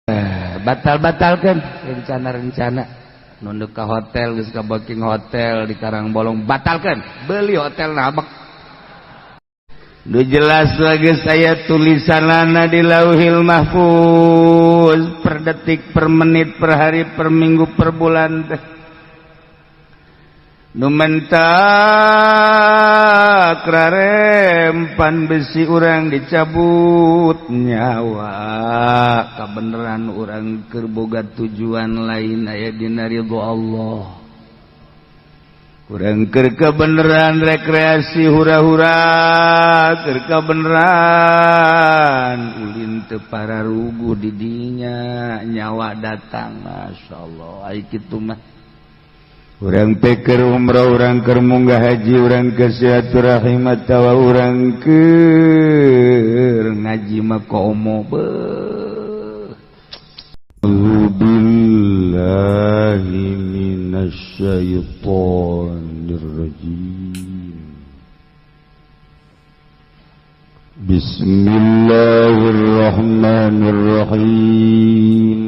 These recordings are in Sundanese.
Batal-batalkan rencana-rencana nunduk ke hotel geus ka booking hotel di Karangbolong, batalkan, beli hotel nabek. Nu jelas lagi saya tulisanana di Lauhil Mahfuz per detik, per menit, per hari, per minggu, per bulan teh. Nu mentak rarempan besi urang dicabut nyawa, kabeneran urang keur boga tujuan lain aya dina ridho Allah. Urang keur kebeneran rekreasi hura-hura, keur kebeneran ulin teu pararuguh di dinya, nyawa datang, masyaallah. Ai kitu mah urang pikir umroh, urang keur munggah haji, urang ke silaturahim atawa urang keur ngaji mah komo beuh. Billahi minasyaitonir rajim. Bismillahirrahmanirrahim.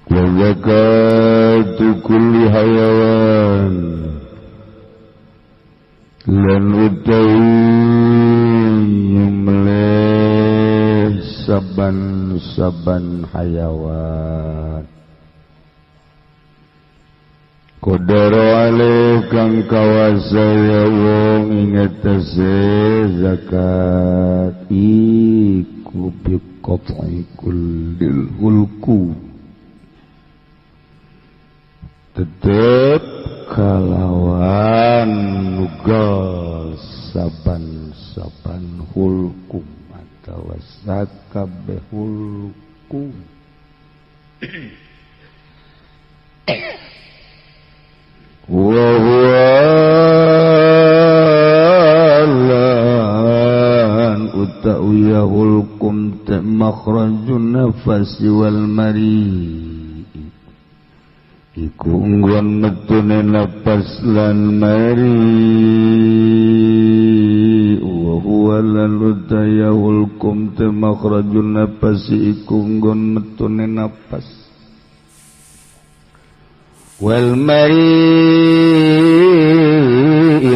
Wa zakatu kulli hayawan lan utawi nyembelih saban-saban hayawan qadara alih kang kawasa ya wong ing atase zakat iku bi qat'i kullil hulku tetep kalawan nugal saban-saban hulkum atawa sakabeh hulkum. Wa huwa lan utawiya hulkum ta makhrajun nafasi wal mari iku nggon metune napas lan mari. Wa huwa lan utaya hulkum te makhrajun nafasi iku nggon metune napas wal mari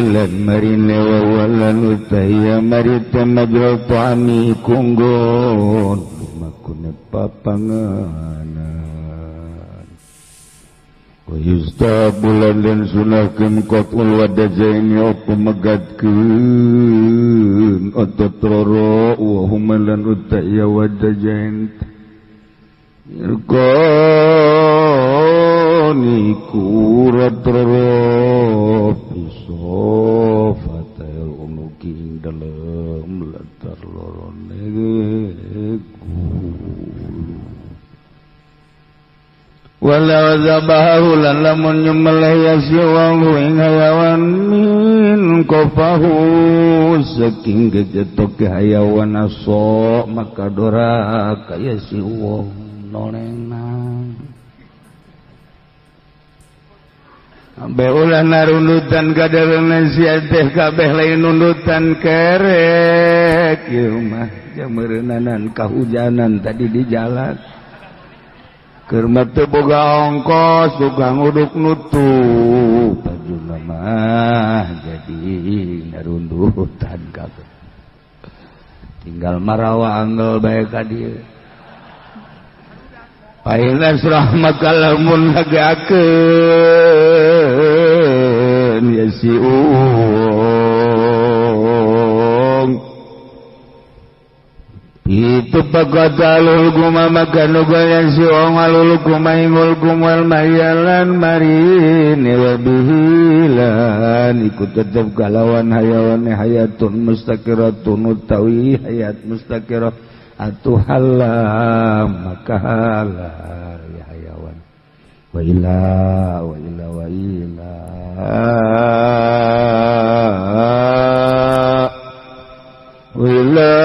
lan marine wa huwa lan utaya mari te majra ta'ami iku nggon lumakune papanganan. Wa yustabulan dan sunahkeun qatul wadajaini apa megatkeun otot roro wa huma lan utaya wadajain irqani kurat roro fisofatil unuki ing dalem latar lorone wala zabahu lan lamun nyembelih ya si wong ing hayawan min qafahu saking gejetoke hayawan aso maka dora kaya si wong nolengna. Ambe ulah narundutan kadarna sia teh kabeh lain nundutan kerek ieu mah jameureunana kahujanan tadi di jalan. Keur mah teu boga ongkos tukang uduk nutup bajuna mah jadi narundutan kabeh. Tinggal marawa anggel bae ka dieu. Paina surah maka lamun ngagakeun ya si uung itu pagatalul guma maka nugayan si uung alul guma ingul gumal mayalan marini wabihilan ikut tetep kalawan hayawan hayatun mustaqiratun utawi hayat mustaqirah atuh halam maka halal ya hayawan wa ila wa ila wa ila wa ila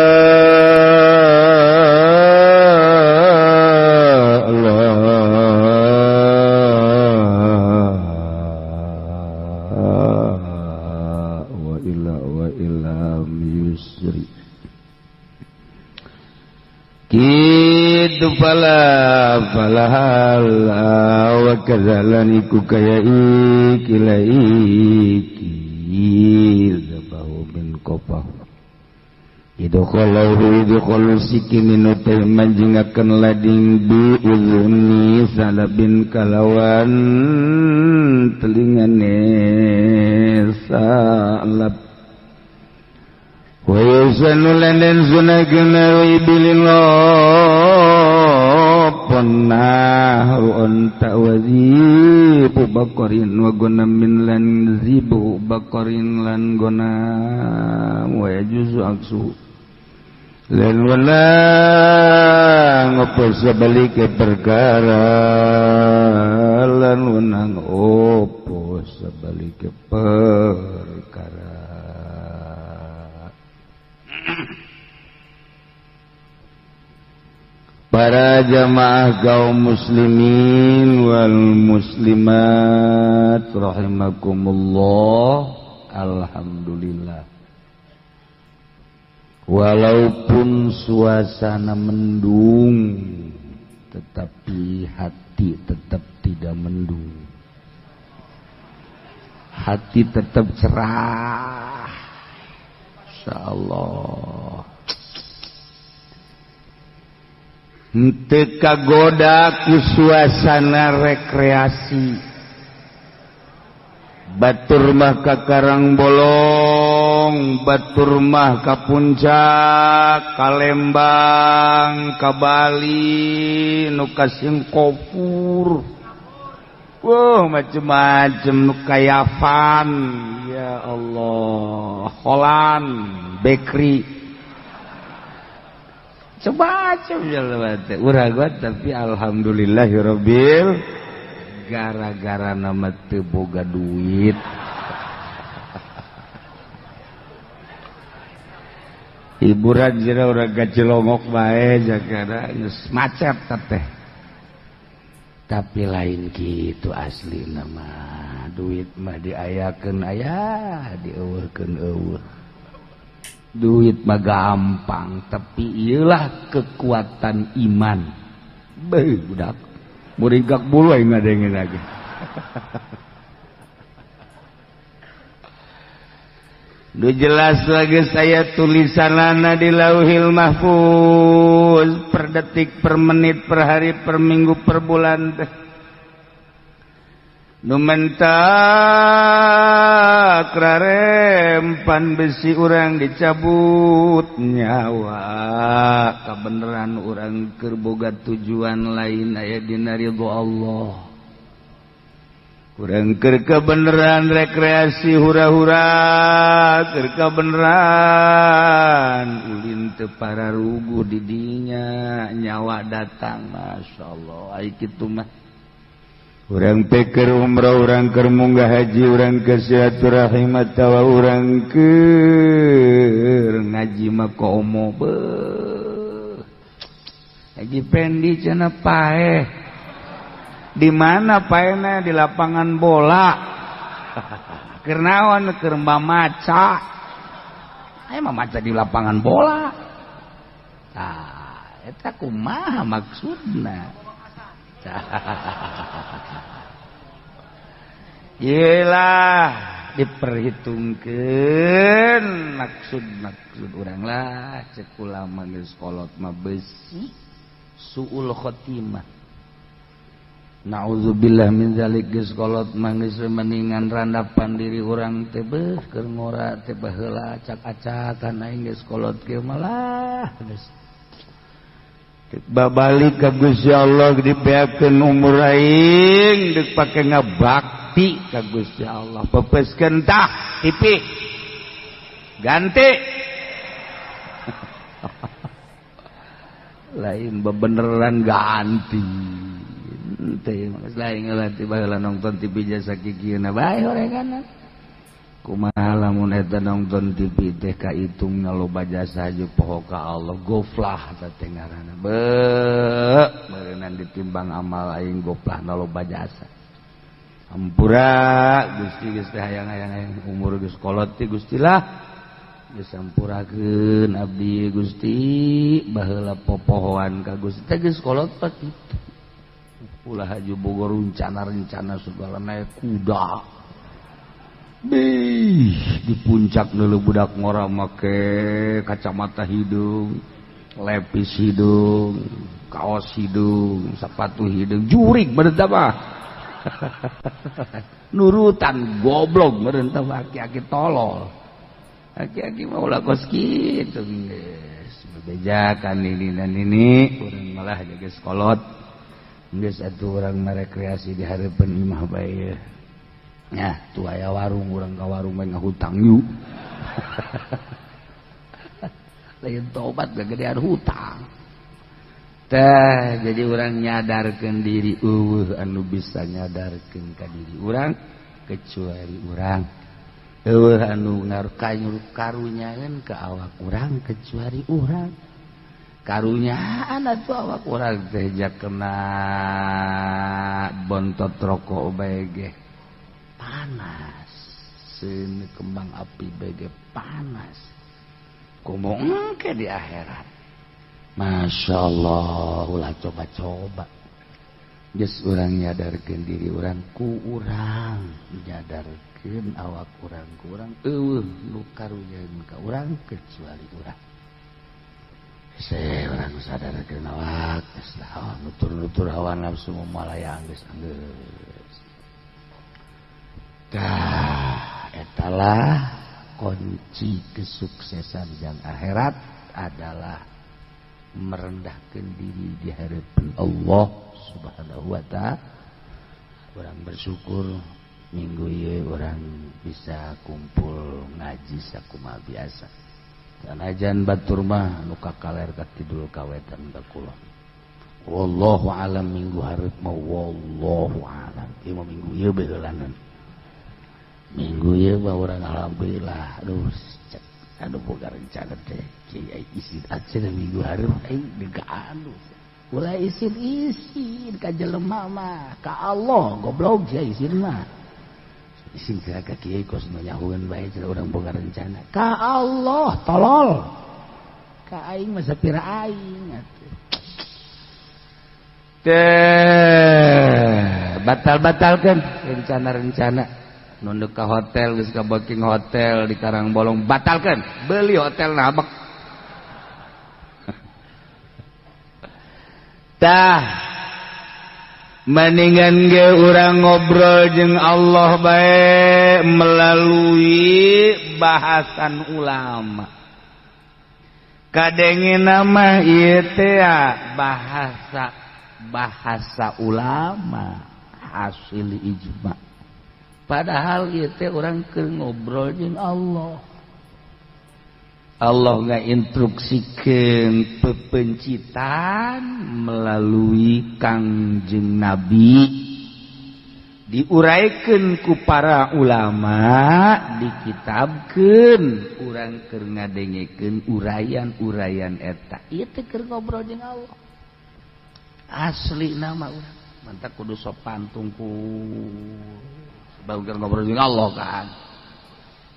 wa ila wa ila yusri. fala fala wa kadzalan iku kaya iki la iki zabahu bin kopahu idkhalahu idkhalu sikinin teh manjingakeun lading bi uzuni salabin kalawan telingane salab wa yusanu lan sunagna ibilin nahru anta wazibu baqarin wa gonamin lan zibu baqarin lan gonam wa yajuzu aksu lan wala ngopo sebalike perkara lan wenang opo sebalike perkara. Para jamaah kaum muslimin wal muslimat rahimakumullah, alhamdulillah. Walaupun suasana mendung, tetapi hati tetap tidak mendung. Hati tetap cerah. Insyaallah. Henteu kagoda ku suasana rekreasi. Batur mah ka Karangbolong, batur mah ka Puncak, ka Lembang, ka Bali, nu ka Singapura. Wah, macem-macem nu ka Yavan. Ya Allah, Holland, Bakery. Coba-coba urang tapi alhamdulillahirabbil gara-gara nama teu boga duit. Hiburan jera urang gacilongok bae jagara geus macet teh. Tapi lain kitu asli nama duit mah diayakeun aya, dieuweuhkeun eueuh. Duit mah gampang, tapi iyalah kekuatan iman. Beuh budak, muringkak bulu aing ngadengin lagi. Nu jelas lagi saya tulisanana di Lauhil Mahfuz per detik, per menit, per hari, per minggu, per bulan teh. Nu mentak rarempan besi urang dicabut nyawa kabeneran urang keur boga tujuan lain aya dina ridho Allah. Urang keur kabeneran rekreasi hura-hura keur kabeneran ulin teu pararuguh di dinya nyawa datang masyaallah ai kitu mah. Urang pikir umrah, urang keur munggah haji, urang keur silaturahim atawa urang keur ngaji mah komo beuh. Haji Pendi cenah paeh. Di mana paehna? Di lapangan bola. Keur naon? Keur mamaca. Aya mamaca di lapangan bola. Tah, eta kumaha maksudna? Yelah diperhitungkeun maksud-maksud urang lah cek ulama geus kolot mah besi suul khotimah. Nauzubillah min zalik geus kolot mah geus mendingan randapan diri urang teh beuh keur ngora teh baheula acak-acakan aing geus kolot kieu malah geus babalik ka Gusti Allah dibeakeun umur aing deuk pake ngabakti ka Gusti Allah pepeskeun tah TV ganti lain bebeneran ganti teh lain ngelatih baheula nonton TV jasa kikieuna bae horengan kumaha lamun eta nonton TV teh kaitungna loba jasa jeung poho ka Allah goflah teh ngaranna beuh meureunnan ditimbang amal aing goflahna loba jasa hampura Gusti geus teh hayang-hayang umur geus kolot teh Gusti lah Geus sampurakeun abdi Gusti baheula popohoan ka Gusti teh geus kolot pak kitu. Ulah haju Bogor rencana-rencana segala naik kuda. Bih, di puncak dulu budak ngora make kacamata hidung, lepis hidung, kaos hidung, sepatu hidung, jurik meureun mah. Nurutan goblok meureun tah aki-aki tolol. Aki-aki mah ulah kos kitu geus. Bebejakan ini dan ini, urang malah geus kolot. Geus atuh urang merekreasi di hareupeun imah bae. Nah, tuh aya warung, urang ka warung bae ngahutang yuk. Lain tobat gegedean hutang. Teh, jadi urang nyadarkeun diri eueuh anu bisa nyadarkeun ka diri urang kecuali urang. Eueuh anu karunyaeun ka awak urang kecuali urang. Karunyaan atuh awak urang teh kena bontot rokok bae ge. Panas, seun kembang api bege panas. Kumaha engke di akhirat. Masya Allah, ulah coba-coba. Geus urang nyadarkeun diri urang ku urang, nyadarkeun awak urang ku urang, eueuh nu karunyaeun ka urang kecuali urang. Geus urang sadarkeun awak, geus lah nutur-nutur hawa nafsu malayang geus anggeus. Tah, etalah kunci kesuksesan yang akhirat adalah merendahkan diri di hadapan Allah Subhanahu wa ta'ala. Orang bersyukur minggu ieu orang bisa kumpul ngaji sakumaha biasa. Sanajan batur mah nu kakaler ka kidul ka wetan ka kulon. Wallahu alam minggu hareup mah wallahu alam. Ieu mah minggu ieu beheulanan. Minggu ieu mah urang alhamdulillah. Aduh, aduh boga rencana teh kiai isin aja minggu hareup aing degaan. Ulah isin-isin ka jelema mah, ka Allah goblok sia isin mah. Isin ka kiai kos nu nyahueun bae cenah urang boga rencana. Ka Allah tolol. Ka aing mah sapira aing atuh. Teh batal-batalkeun rencana-rencana. Nunduk ka hotel geus ka booking hotel di Karangbolong batalkeun, beli hotel nabek. Tah mendingan ge urang ngobrol jeung Allah bae melalui bahasan ulama. Kadenge nama ieu teh bahasa ulama hasil ijma. Padahal ieu teh urang keur ngobrol jeung Allah. Allah ngainstruksikeun pepencitan melalui Kangjeng Nabi, diuraikeun ku para ulama, dikitabkeun, urang keur ngadengekeun uraian-uraian eta. Ieu teh keur ngobrol jeung Allah. Asli nama urang mantak kudu sopan tungkul. Sebab keur ngobrol jeung Allah kan.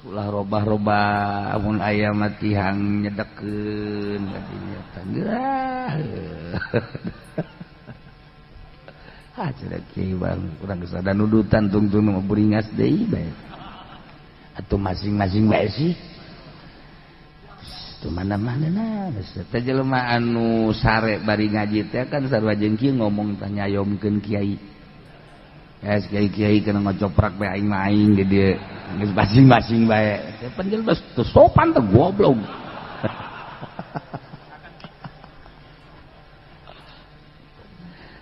Ulah robah-robah amun aya mah tihang nyedekeun kadinya tanggeurah. Ah cenah kieu bang urang geus ada nudutan tungtung mah buringas deui bae. Atuh masing-masing bae sih. Tuh mana-mana nah geus teh jelema anu sare bari ngaji teh kan sarua jeung kieu ngomong teh nyayomkeun kiai. Ya kiai-kiai kana ngocoprak bae aing mah aing di dieu. Geus masing-masing bae. Teh penjelma teu sopan teh goblok.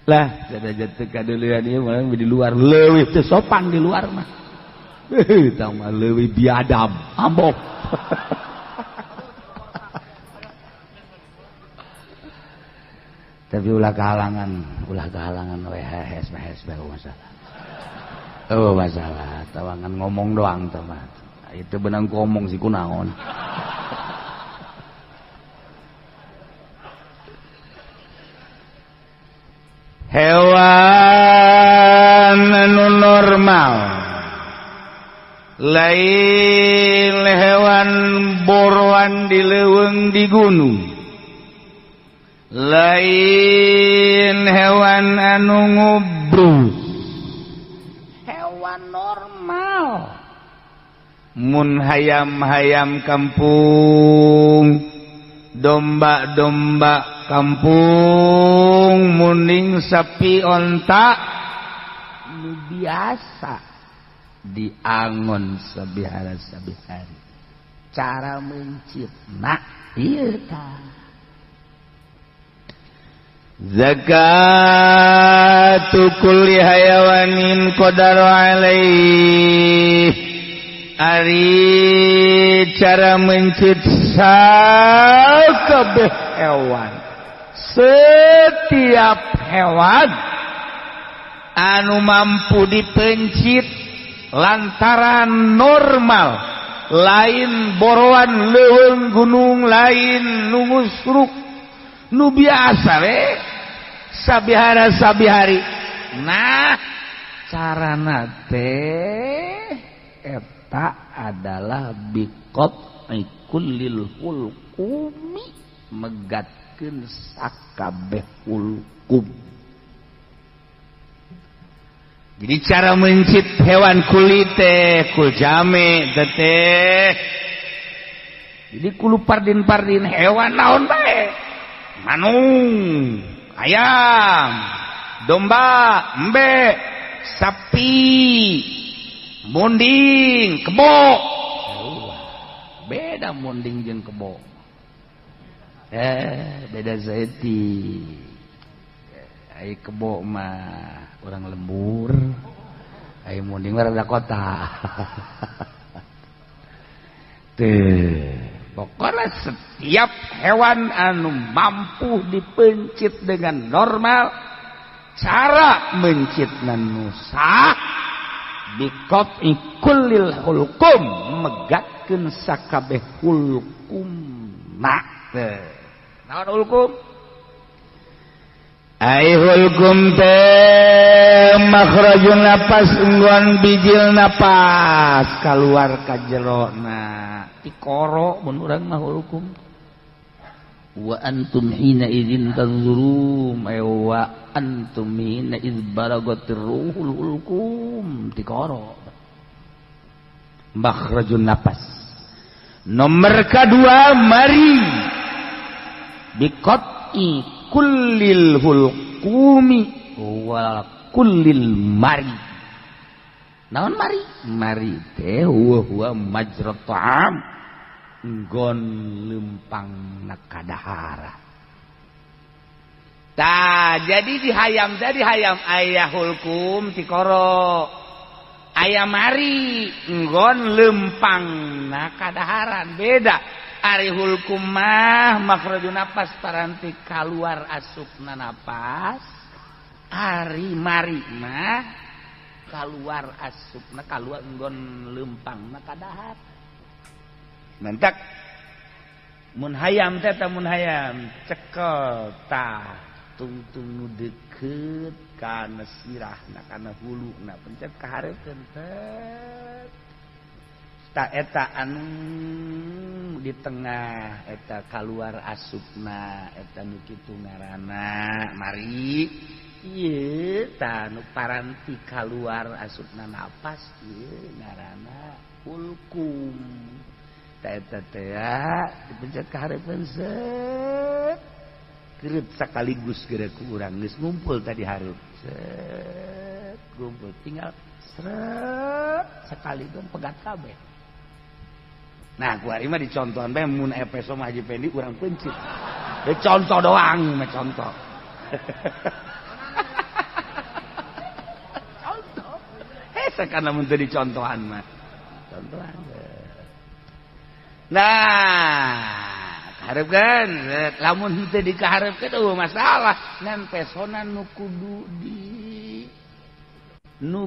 Lah, sada teu kadeulean ieu mah di luar leuwih teu sopan di luar mah. Heuh, tah mah leuwih biadab, ambok. Tapi ulah kehalangan we hees bae masalah. Oh masalah, tawangan ngomong doang teman. Itu benang ngomong sih kunaon. Hewan anu normal Lain hewan boroan di leuweung di gunung. Lain hewan anu ngubrus. Hewan normal. Mun hayam-hayam kampung, domba-domba kampung, muning sapi onta nu biasa diangon sabihara sabihari. Cara mencitna ieu tah. Zakatu kulli hayawanin qadara alaih. Ari cara mencit sakabeh hewan, setiap hewan anu mampu dipencit lantaran normal, lain boroan leuweung gunung, lain nu ngusruk, nu biasa we sabihara sabihari. Nah, carana teh eta adalah biqat'i kullil hulqumi, megatkeun sakabeh hulqum. Jadi cara mencit hewan kulit teh kul jame teh. Jadi kulu pardin-pardin hewan naon bae, manung, ayam, domba, embe, sapi, munding, kebo. Beda munding jeung kebo. Beda zaiti. Ai kebo mah orang lembur, ai munding mah rada kota. Teh, pokoknya setiap hewan anu mampu dipencit dengan normal, cara mencitna nu sah biqat'i kullil hulqum, megatkeun sakabeh hulqumna. Teh, naon hulqum? Ai hulqum teh makhrajun napas, unggon bijil napas kaluar ka jerona tikoro mun urang mah hulqum. Wa antum hina idzin tanzurum, ay wa antum hina idz balagatir ruhul hulqum, tikoro makhrajun napas. Nomor kedua, mari biqat'i kullil hulqumi wa kullil mari. Naon mari? Mari teh huwa huwa majrat ta'am, nggon lempang nakadahara. Tah, jadi dihayam, jadi hayam aya hulkum tikoro, aya mari nggon lempang nakadaharan. Beda. Ari hulkum mah makhrajun napas paranti kaluar asupna napas, ari mari mah kaluar asupna kaluar nggon lempangna kadahar. Mentak mun hayam teh mun hayam cekel tah tungtung nu deukeut kana sirahna kana huluna, pencet ka hareupeun teh. Ta eta anu di tengah eta kaluar asupna eta nu kitu ngaranna mari. Ieu ta nu paranti kaluar asupna napas ieu ngaranna hulkum. Ta eta teh dipencet ka hareupeun set kereut sakaligus geura ku urang geus ngumpul tadi hareup set ngumpul tinggal seret sekaligus pegat kabeh. Nah, ku ari mah dicontohan bae mun epeso mah Haji Pendi urang pencit. Ya contoh doang mah contoh. Contoh. Hese kana mun teu dicontohan mah. Contohan. Nah, kaharepkeun lamun teu dikaharepkeun eueuh masalah. Ngan pesona nu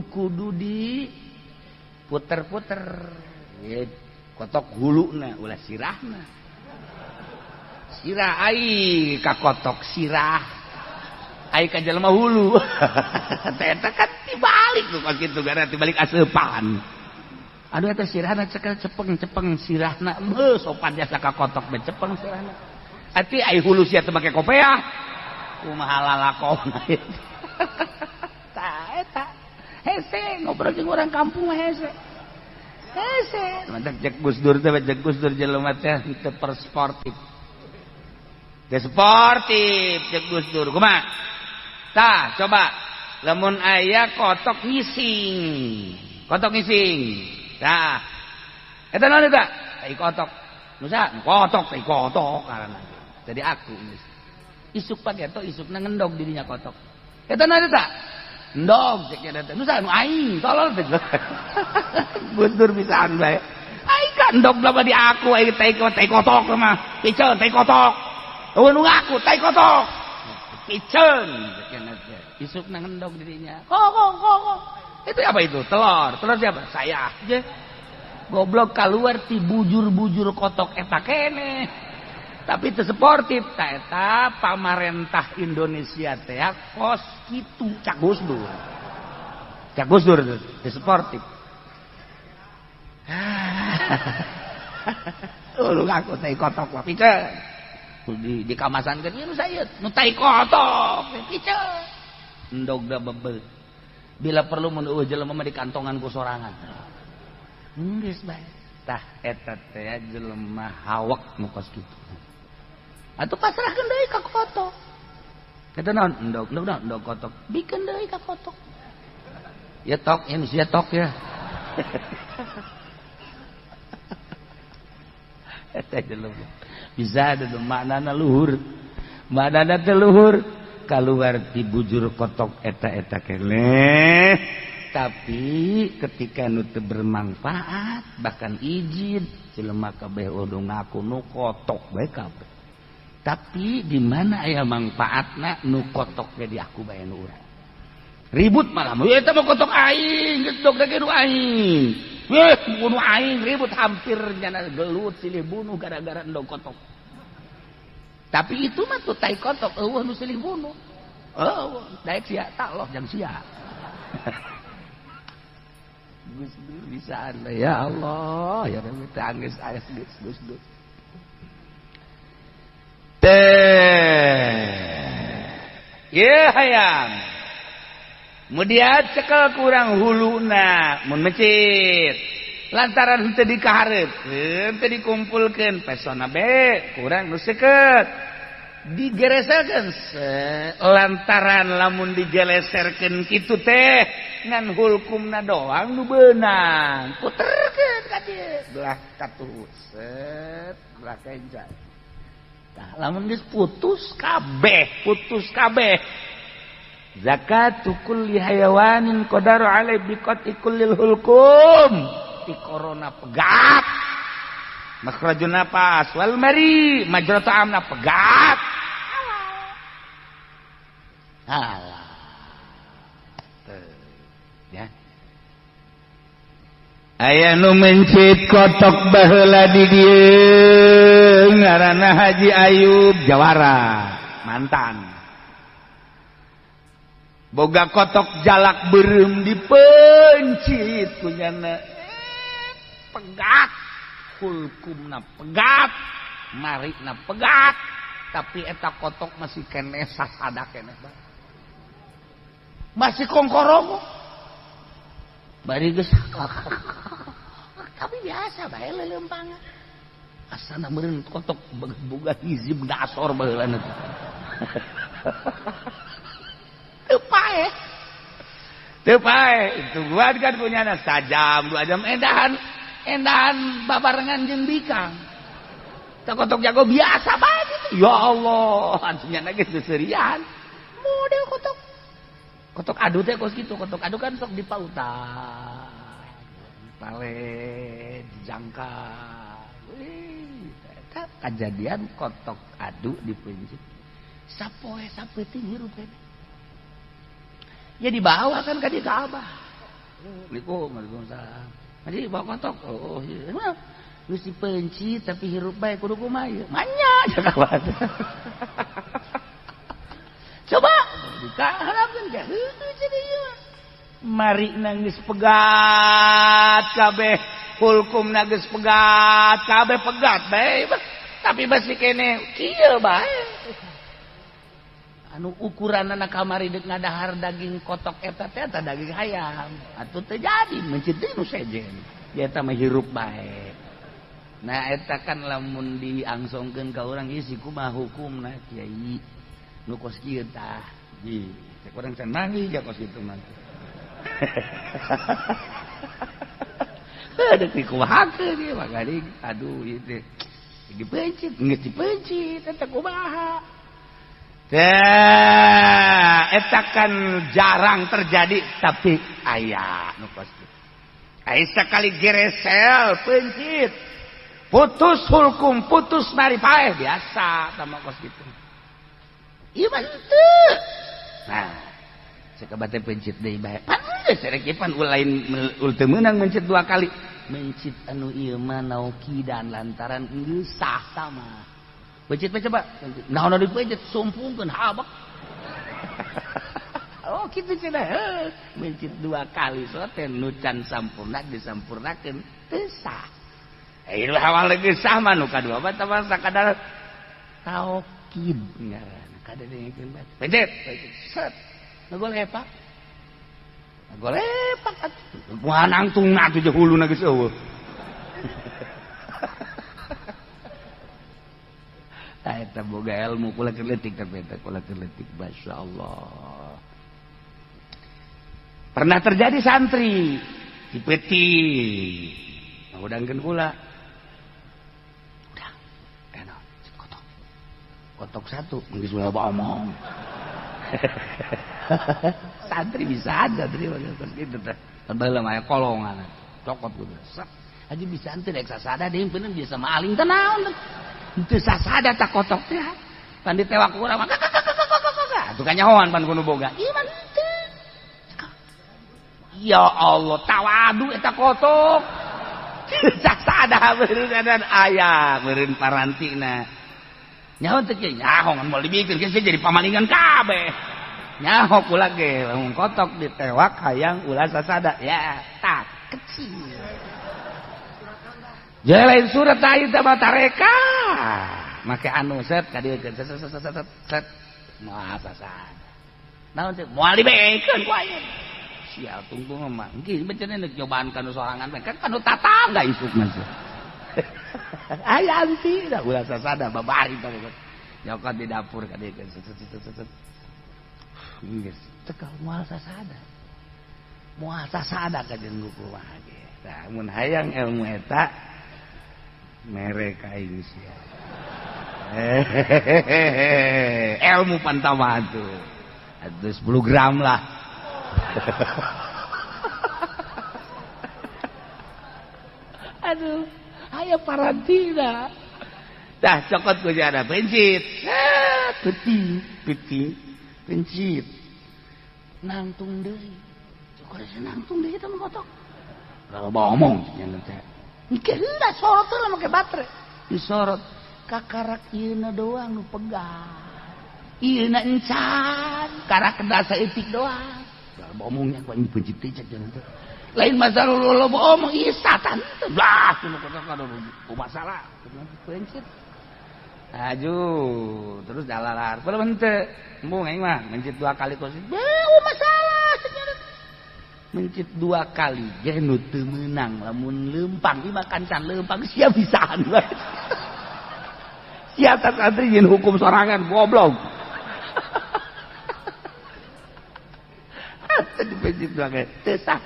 kudu di puter-puter. Kotok huluna ulah sirahna. Sirah ai kakotok sirah. Ai ka jelema hulu. Teh eta kan tibalik nu kitu gara tibalik aseupan. Aduh eta sirahna cekel cepeng-cepeng sirahna heuh sopan jasa ka kotok be cepeng sirahna. Ati ai hulu sia teu make kopeah. Kumaha lalakonna ieu. Tah eta. Hese ngobrol jeung urang kampung mah hese. Hese. Mantak cek Gus Dur teh cek Gus Dur jelema teh teu persportif. Teu sportif cek Gus Dur. Kumaha? Tah coba lamun aya kotok ngising. Kotok ngising. Tah. Eta naon eta? Tai kotok. Nu saha? Kotok, tai kotok ngaranna. Jadi aku geus. Isuk pageto isukna ngendog dirinya kotok. Eta naon eta? Endog cek nya teh. Nu saha? Nu aing, tolol teh. Gus Dur bisaan bae. Aing ka endog mah di aku aing tai kotok mah. Piceun tai kotok. Eueuh nu ngaku tai kotok. Piceun cek nya teh. Isukna ngendog dirinya. Kok kok kok. Itu apa itu? Telur. Telur siapa? Saya. Je. Goblok keluar ti bujur-bujur kotok eta keneh. Tapi teu sportif ta eta pamarentah Indonesia teh kos kitu cak Gus Dur. Cak Gus Dur teu sportif. Lu ngaku tai kotok mah piceun. Di kamasankeun ieu nu sayeut, nu tai kotok piceun. Endog da bebel. Bila perlu mun eueuh jelema mah dikantongan ku sorangan. Geus bae. Tah eta teh jelema hawak nu kos kitu. Atuh pasrahkeun deui ka kotok. Eta naon? Endog, endog naon? Endog kotok. Bikeun deui ka kotok. Ya tok, ya sia tok ya. Eta jelema. Bisa ada maknana luhur. Maknana teh luhur. Keluar di bujur kotok eta-eta keneh. Tapi ketika nu teu bermanfaat bahkan izin jelema kabeh udah ngaku nu kotok bae kabeh. Tapi di mana aya manfaatna nu kotok ge diaku bae nu urang. Ribut malah, eta mah kotok aing, geus dog nu aing. Weh, bunuh aing ribut hampir nyana gelut silih bunuh gara-gara endog kotok. Tapi itu mah tuh tai kotok eueuh nu silih bunuh. Eueuh, daek sia tak loh jang sia. Gus Dur bisaan ya Allah, ya Rabbi tangis aya geus Gus Dur. Teh. Ye hayang. Mudia cekel kurang huluna mun mencit. Lantaran henteu dikahareupeun, teu dikumpulkeun pesona be kurang nu seukeut. Digereselkeun lantaran lamun digeleserkeun kitu teh ngan hulkumna doang nu beunang. Puterkeun ka dieu belah katuhu set belah kenca. Tah lamun geus putus kabeh, putus kabeh. Zakatu kulli hayawanin qadaru alai biqati kullil hulkum. Ti corona pegat. Makhrajun nafas wal mari majra ta'amna pegat. Alah. Ya. Aya nu mencit kotok baheula di dieu ngaranna Haji Ayub Jawara, mantan. Boga kotok jalak beureum dipencit ku nyana. Pegat, hulkumna pegat, marina pegat, tapi eta kotok masih keneh sasada keneh bae. Masih kongkorong. Bari geus tapi biasa bae leuleumpangan. Asana meureun kotok boga hizib dasor baheulana teh. Teu paeh. Teu paeh, tungguan kan punyana sajam, 2 jam endahan. Endahan babarengan jeung bikang. Teu kotok jago biasa bae gitu. Ya Allah, anjingna geus seuseurian. Model kotok. Kotok adu teh kos kitu, kotok adu kan sok dipautan. Dipale, dijangka. Wih, eta kajadian kotok adu dipencit. Sapoe sapeuting hirup teh. Ya dibawa kan ka dieu ka Abah. Assalamualaikum, waalaikumsalam. Haji bawa kotok. Oh, iya. Geus dipencit tapi hirup bae kudu kumaha ieu? Manya cakap. Coba dikaharapkeun ge heueuh jadi ieu. Mari nangis pegat kabeh. Hulkumna geus pegat, kabeh pegat bae. Tapi basi kene kieu bae. Anu ukuranana kamari deuk ngadahar daging kotok eta teh eta daging hayam. Atuh teu jadi mencit deui nu sejen. Eta mah hirup bae. Nah eta kan lamun diangsongkeun ka urang ieu si kumaha hukumna kiai. Nu kos kieu tah. Ji, cek urang can manggih ja kos kitu mah. Aduh dikumahakeun ieu mah garing. Aduh ieu teh dipencit, geus dipencit eta kumaha. Tah, eta kan jarang terjadi tapi aya nu kos kitu. Aya sakali geresel pencit. Putus hulkum, putus mari paeh biasa tah mah kos kitu. Ieu mah henteu. Nah, sakabate pencit deui bae. Pan geus rek pan lain ul teu meunang mencit dua kali. Mencit anu ieu mah naukidan lantaran geus sah sama. Pencit mah coba. Naon anu dipencit sumpungkeun habak. Oh kitu cenah. Mencit dua kali sote nu can sampurna disampurnakeun teu sah. Ieu awal geus sah mah nu kadua mah tah sakadar taukid ngaranna. Kadedengekeun bae. Pencit, pencit. Set. Ngagolepak. Ngagolepak atuh. Kumaha nangtungna atuh jeung huluna geus eueuh. Tah eta boga ilmu kula keur leutik tapi eta kula keur leutik masyaallah. Pernah terjadi santri dipeti. Ngudangkeun kula. Udah, enak, kotok. Kotok satu, geus loba omong. Santri bisa ada terima gitu teh. Baheula mah aya kolongan. Cokot gitu. Set. Aja bisa henteu rek sasada deui bener bisa maling teh naon. Henteu sasada tak kotok teh. Pan ditewak urang mah atuh kanyahoan pan kudu boga. Ieu mah henteu. Ya Allah, tawadu eta kotok. Sasada beureun aya beureun parantina. Nyaho teu kieu nyaho ngan moal dibikeun geus jadi pamalingan kabeh. Nyaho kula ge lamun kotok ditewak hayang ulah sasada ya tak kecil. Jalan surat ayu teh mah tareka. Make anu set ka dieu set set set set moal sasada. Naon teh moal dibekeun ku ayeuna. Sial tungtung mah. Engke bencana neuk nyobaan kanu sorangan teh kan kanu tatangga isuk mah. Aya anti dah ulah sasada babari teh. Nyokot di dapur ka dieu set set set set. Geus teu moal sasada. Moal sasada ka jeung kumaha ge. Tah mun hayang ilmu eta mere ka aing sia. Ilmu pantama tuh. Atuh 10 gram lah. Aduh, aya parantina. Dah cokot ku ada pencit. Peti, peti, pencit. Nangtung deui. Cokot nangtung deui eta mah kotok. Kalau omong nya teh. Engke heula sorot heula make baterai. Disorot kakarak ieuna doang nu pegat. Ieuna encan, karak dasa etik doang. Kalau omongnya ku anjing pencit teh cek teh. Lain masalah lo omong ieu satan teh. Blah, nu kotok ku masalah. Pencit. Aju, terus dalalar. Padahal henteu. Embung aing mah mencit dua kali kos. Beuh masalah cenah. Mencit dua kali ge nu teu meunang lamun leumpang ieu mah kancan leumpang sia bisaan bae. Sia tak santri jeung hukum sorangan goblok. Teu dipencit dua kali. Teu sah.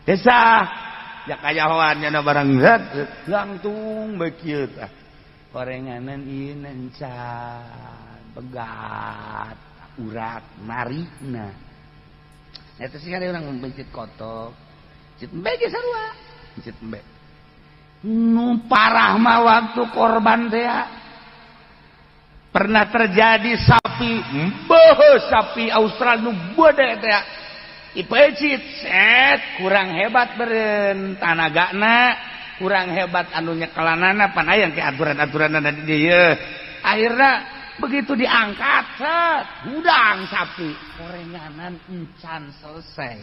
Teu sah. Ya kayahoan nya barang zat langtung bae kieu tah. Korenganan ieu encan pegat urat marina. Eta sih ada orang mencit kotok, mencit embe ge sarua, mencit embe. Nu parah mah waktu korban teh pernah terjadi sapi, beuh sapi Australia nu gede teh. Ipecit set kurang hebat beureun tanagana, kurang hebat anu nyekelanana pan aya ke aturan-aturanna di dieu. Akhirna begitu diangkat set gudang sapi korenganan encan selesai.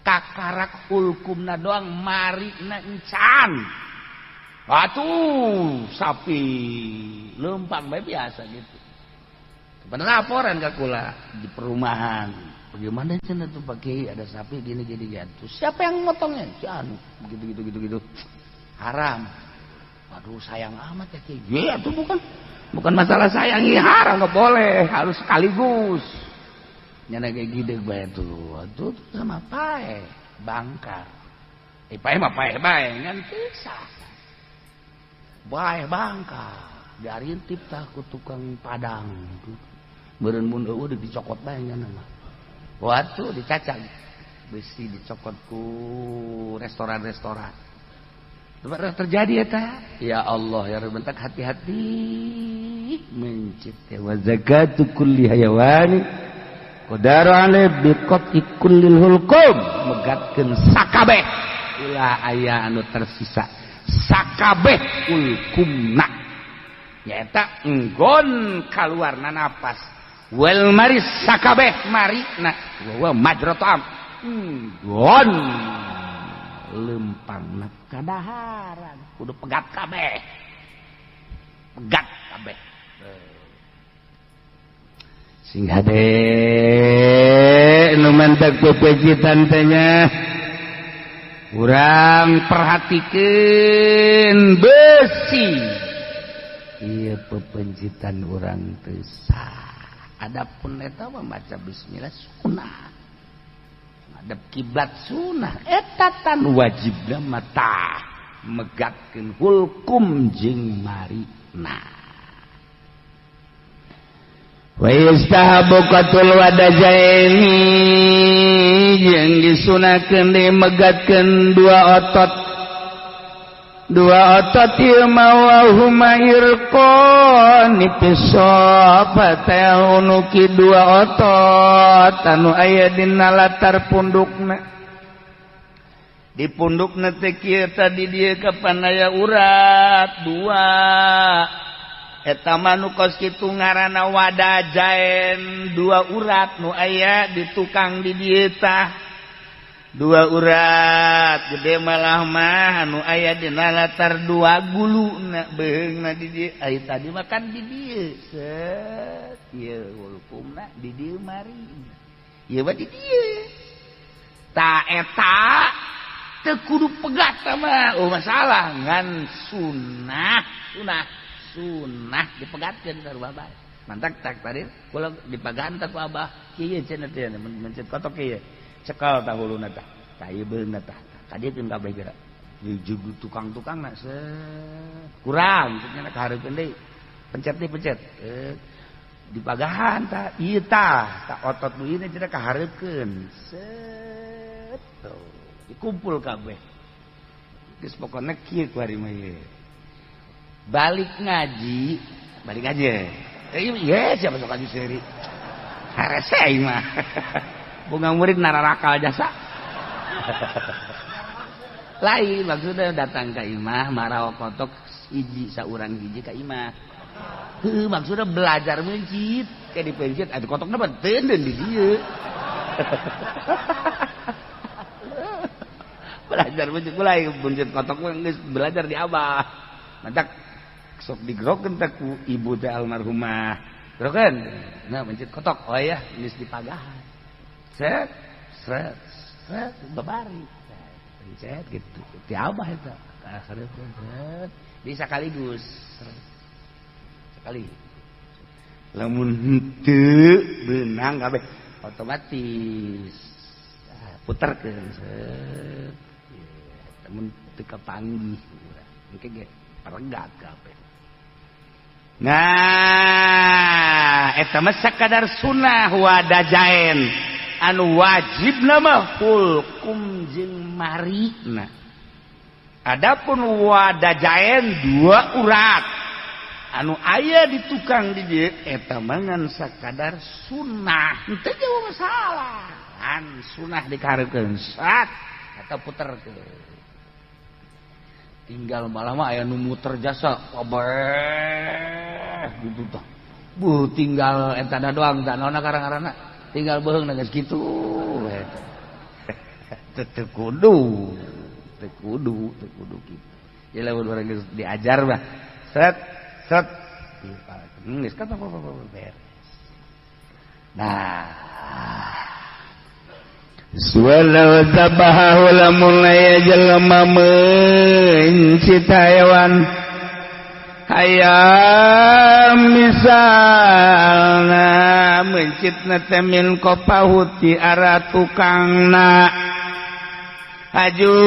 Kakarak hulkumna doang marina encan. Atuh sapi lempang bae biasa gitu. Bener laporan ke kula di perumahan. Bagaimana cenah tuh Pak Kiai ada sapi gini gini gitu. Siapa yang motongnya? Si anu begitu gitu gitu gitu. Haram. Waduh sayang amat ya Kiai. Ya itu bukan masalah sayang, ini haram nggak boleh, harus sekaligus. Nyana kayak gede bae tuh. Tuh sama pae bangkar. Pae mah pae bae ngan pisah. Bae bangkar. Diarintip tah ku tukang padang. Meureun mun eueuh dicokot bae nyana mah. Waktu dicacag besi dicokot ku restoran-restoran. Terjadi eta. Ya Allah ya Rabb, bentak hati-hati mencit wa zakatu kulli hayawani qadaru alai biqati kullil hulqum megatkeun sakabeh ulah aya anu tersisa sakabeh hulkumna nyaeta enggon kaluarna napas wal maris sakabeh marina wa majratam enggon lempangna kadaharan kudu pegat kabeh pegat kabeh sing hade nu mantak pepejitan teh nya urang perhatikeun besi ieu pepencitan urang teu sah. Adapun eta mah maca bismillah sunah. Hadap kiblat sunah eta tan wajibna mah megatkeun hulkum jeung marina. Wa yastahabu qatul wadajaini jeung disunahkeun dimegatkeun dua otot. Dua otot ieu mawahuma irqan pisopata unuki dua otot anu aya dina latar pundukna. Di pundukna teh kieu tadi dieu kapan aya urat dua. Eta mah nu kos kitu ngaranna wadajaen dua urat nu aya di tukang di dieu tah. Dua urat gede malah mah anu aya dina latar dua guluna beheungna di dieu. Ai tadi mah kan di dieu set ieu hulkumna di dieu mari ieu mah di dieu ta eta teu kudu pegat mah oh masalah ngan sunah sunah sunah dipegatkeun sarua bae mantak tak tadi kula dipagan teh ku abah kieu cenah teh mencet kotok kieu cekal tah huluna tah ka ieu beungeuna tah ka dieu keun kabeh geura jugu tukang-tukang na kurang cenah kahareupeun deui pencet deui pencet dipagahan tah ieu tah tah otot nu ieu cenah kahareupeun set tuh dikumpul kabeh geus pokona kieu ku ari mah ieu balik ngaji ieu siapa sok ngaji seuri harese aing mah bunga murid nararakal jasa lain maksudnya datang ke imah marawa kotok hiji saurang hiji ka imah heuh maksudnya belajar mencit kayak dipencit atuh kotokna mah teuneun di dieu belajar mencit mulai mencit kotok mah geus belajar di abah mantak sok digerokeun teh ku ibu teh almarhumah gerokeun nah mencit kotok oh ya geus dipagahan set set set babari pencet gitu ti abah eta set bisa sekaligus sekali lamun henteu beunang kabeh otomatis puterkeun set mun teu kapanggih engke ge peregat kabeh. Nah eta mah sakadar sunah wadajaen anu wajibna mah hulkum jeung marina. Adapun wadajaen dua urat anu aya di tukang di dieu eta mah ngan sakadar sunah henteu jauh masalah an sunah dikahareukeun sat atau puterkeun tinggal malah mah aya nu muter jasa kabeh gitu tah buh tinggal eta doang tah naonna karang-karangna tinggal beheung geus kitu eta Teu kudu, teu kudu, teu kudu kitu. Ya lamun urang geus diajar mah set set geus kata beres. Nah, walau dzabahahu lamun aya jelema mencit hewan hayam misalna mencitna teh min qafahu ti arah tukangna haju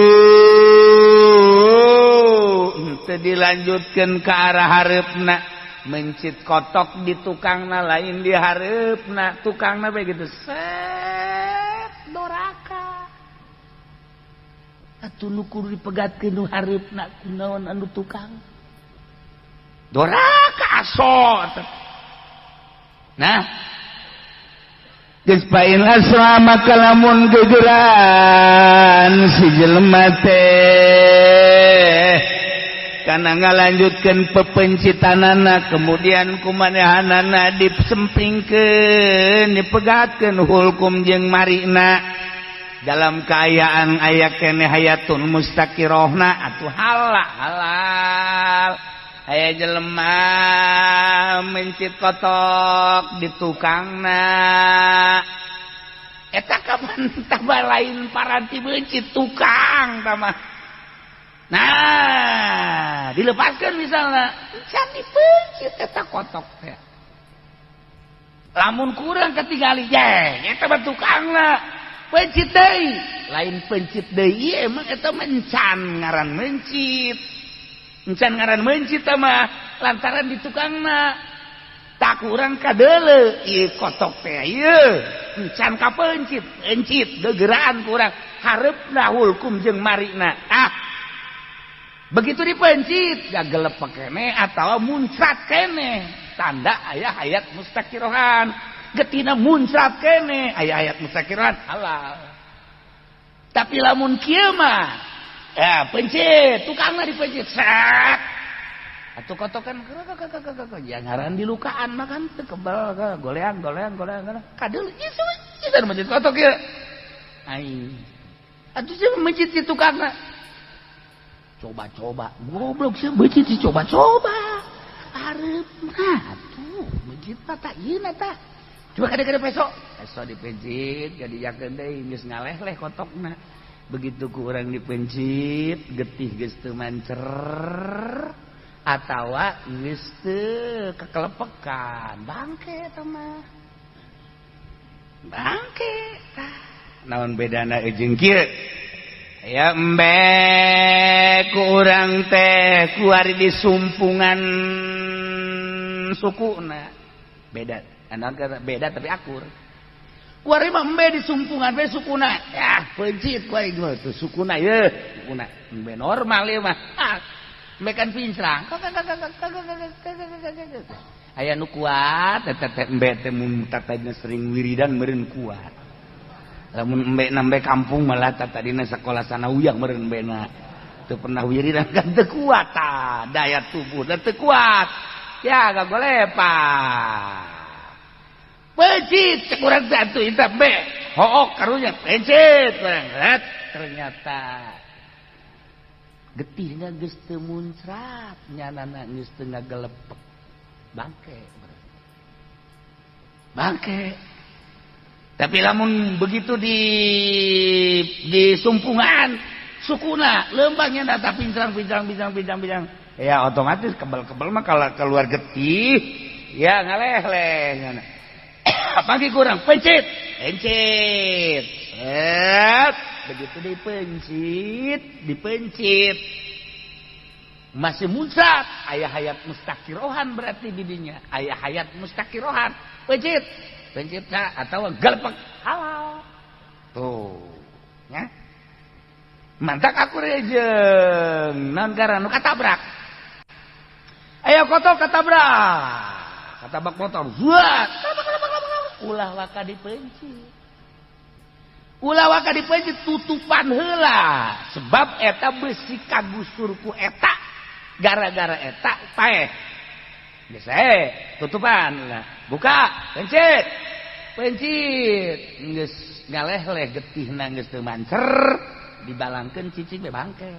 teu dilanjutkeun ka arah hareupna mencit kotok di tukangna lain di hareupna tukangna bae gitu set doraka atuh nu kudu dipegatkeun nu hareupna kunaon anu tukang doraka aso. Nah geus pain asra maka lamun gegeran si jelema teh kana ngalanjutkeun pepencitanana kemudian kumanehanana disempingkeun dipegatkeun hulkum jeung marina dalam kaayaan aya keneh hayatun mustaqirohna atuh halal halal aya jelema mencit kotok di tukangna eta kapan tambah lain paranti mencit tukang tah. Nah, dilepaskan misalnya, can dipencit eta kotok teh. Lamun kurang ketinggali jeng, eta mah tukangna. Pencit deui, lain pencit deui emang eta mencan ngaran mencit. Encan ngaran mencit mah lantaran di tukangna. Tak kurang kadeule ieu kotok teh ieu. Encan kapencit, pencit gegeraan kurang hareupna hulkum jeung marina. Ah. Begitu dipencit gagelepek kene atawa muncrat kene tanda aya hayat mustaqirohan getina muncrat kene aya hayat mustaqirohan halal. Tapi lamun kieu mah ya pencit tukangna dipencit set atuh kotokan ya ngaran dilukaan mah kan teu kebal goleang goleang goleang kadeul ieu ieu mencit kotok ieu aing atuh sih mencit si tukangna coba-coba goblok sih becit sih coba-coba hareupna atuh becit tah ieu na tah coba kade-kade peso peso dipencit gadijakeun deui geus ngaleh-leh kotokna begitu ku urang dipencit getih geus teu mancer atawa geus teu kekelepekan bangke eta mah bangke tah naon bedana jeung kieu ya embe ku urang teh kuari di sumpungan sukuna beda anak beda tapi akur kuari mah embe di sumpungan we sukuna ya pencit kuari mah tuh sukuna ye sukuna embe normal ieu mah embe kan pincrang aya nu kuat eta teh embe teh mun tatadina sering wiridan meureun kuat lamun embe nambe kampung malah tadina sekolah sanawiyah meureun embena teu pernah wiridan kan teu kuat tah daya tubuh teu kuat ya gagolepa pencit kurang satu eta embe hook karunya pencit kurang ternyata getihna geus teu muncrat nyanana geus teu ngagelepek bangke bangke. Tapi lamun begitu di sumpungan sukuna lembangnya data pincang pincang pincang pincang pincang ya otomatis kebal-kebal mah kalau keluar getih ya ngaleh-leh apalagi kurang pencit pencit set begitu dipencit dipencit masih muncrat ayah hayat mustaqirohan berarti didinya ayah hayat mustaqirohan pencit pencipta atau galepek halal tuh ya mantak aku rejeng non karena nu katabrak ayo kotor katabrak katabrak motor buat ulah waka dipencit ulah waka dipencit tutupan heula sebab eta besi kagusurku eta gara-gara eta paeh geus tutupan lah buka pencit Pencit geus ngaleh-leh getihna geus teu mancer dibalangkeun cicing be bangke.